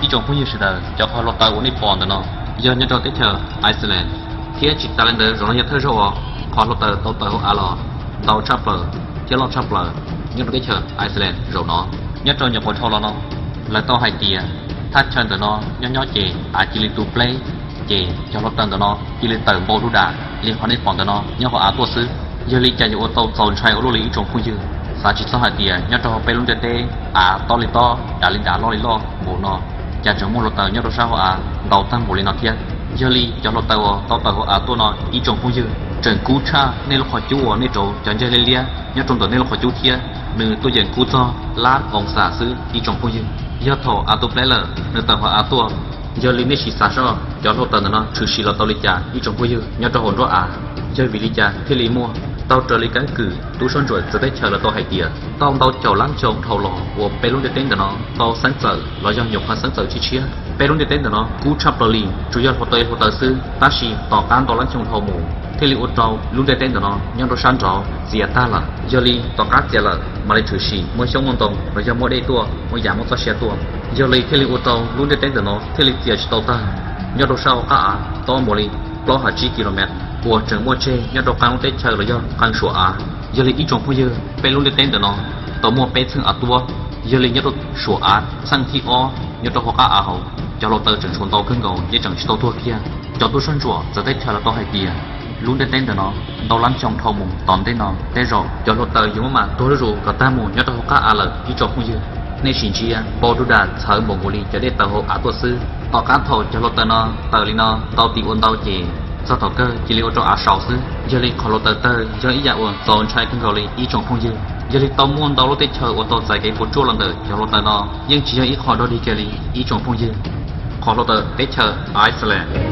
Ib tsoom phooj ywg sawv daws, cov qhov hluav taws uas nej pom ntawm no yog nyob rau teb chaws Iceland, thiab tsis tas li ntawd zaum no yog thawj zaug uas qhov hluav taws tau tawm hauv av los ntau tshaj plaws thiab loj tshaj plaws nyob rau teb chaws Iceland zaum no. Nyob rau nyuam qhuav dhau los no, lawv tau hais tias thaj chaw ntawm no nyob nyob ces av cia li tu pleb, ces cov hluav taws ntawm no cia li tawm npau dub das li qhov nej pom ntawm no nyob hauv av tuaj xwb. Yog li cas yuav ua tau txaus ntshai ua luaj li ib tsoom phooj ywg? Xav tsis txog hais tias nyob rau hauv peb lub ntiaj teb av tob li tob, dav li dav, loj li loj npaum no, cas tseem muaj hluav taws nyob rau sab hauv av ntau tag npaum li no thiab. Yog li cov hluav taws uas tau tawm hauv av tuaj no ib tsoom phooj ywg tseem kub tshaj nej lub qhov cub uas nej rauv cov ncaig liab liab nyob rau ntawm nej lub qhov cub thiab, nws tuaj yeem kub txog lab oo xam xwb ib tsoom phooj ywg. Yog thaum av tu pleb lawm nws tawm hauv av tuaj, yog li nej sim xav soj cov hluav taws ntawm no tshwm sim los tau li cas ib tsoom phooj ywg nyob rau hauv nruab av. Yog vim li cas thiaj li muaj? Tau raws li keeb kwm tub soj ntsuam txawv teb chaws lawv tau hais tias tau ntau caum lab xyoo dhau los uas peb lub ntiaj teb ntawm no tau xeeb txawm los yog nyuam qhuav xeeb txawm tshiab tshiab. Peb lub ntiaj teb ntawm no kub tshaj plaws li, tsuas yog hluav taws hluav taws xwb, tab sis tom qab ntau lab xyoo dhau mus thiaj li ua rau lub ntiaj teb ntawm no nyob rau sab nraud txias tag lawm. Yog li tom qab txias lawm mam li tshwm sim muaj xyoob muaj ntoo los yog muaj dej tuaj, muaj yam muaj txoj sia tuaj. Yog li thiaj li ua rau lub ntiaj teb ntawm no thiaj li txias tsis tau tag. Nyob rau sab hauv qab av tob mus li plaub ha tsib kilomev uas tseem muaj tseg nyob rau qee lub teb chaws los yog qee suam av. Yog li ib tsoom phooj ywg, peb lub ntiaj teb ntawm no tau muaj peb txheej av tuab. Yog li nyob rau suam av txheej thib ob nyob rau hauv qab av hauv, cov hluav taws tseem tshuav ntau kawg nkaus yeej tseem tsis tau tuag kiag. Cov tub soj ntsuam txawv teb chaws lawv tau hais tias lub ntiaj teb ntawm no ntau lab xyoo dhau mus tom ntej no tej zaum cov hluav taws yuav muab mam tuag zuj zus kom tag mus nyob rau hauv qab av lawm ib tsoom phooj ywg. Nej sim ntsia npau dub das txhawv npaum nkaus li cov dej taws hauv av tuaj xwb. Tom qab thaum cov hluav taws no tawm li no tau tim ua ntau ces txog thaum kawg cia li ua rau av sau xwb. Yog li qhov hluav taws tawg yog ib yam uas txaus ntshai kawg nkaus li ib tsoom phooj ywg. Yog li tau muaj ntau lub teb chaws uas tau txais kev puas tsuaj los ntawm cov hluav taws no yeej tsis yog ib qho dog dig kiag li ib tsoom phooj ywg. Qhov hluav taws teb chaws Iceland.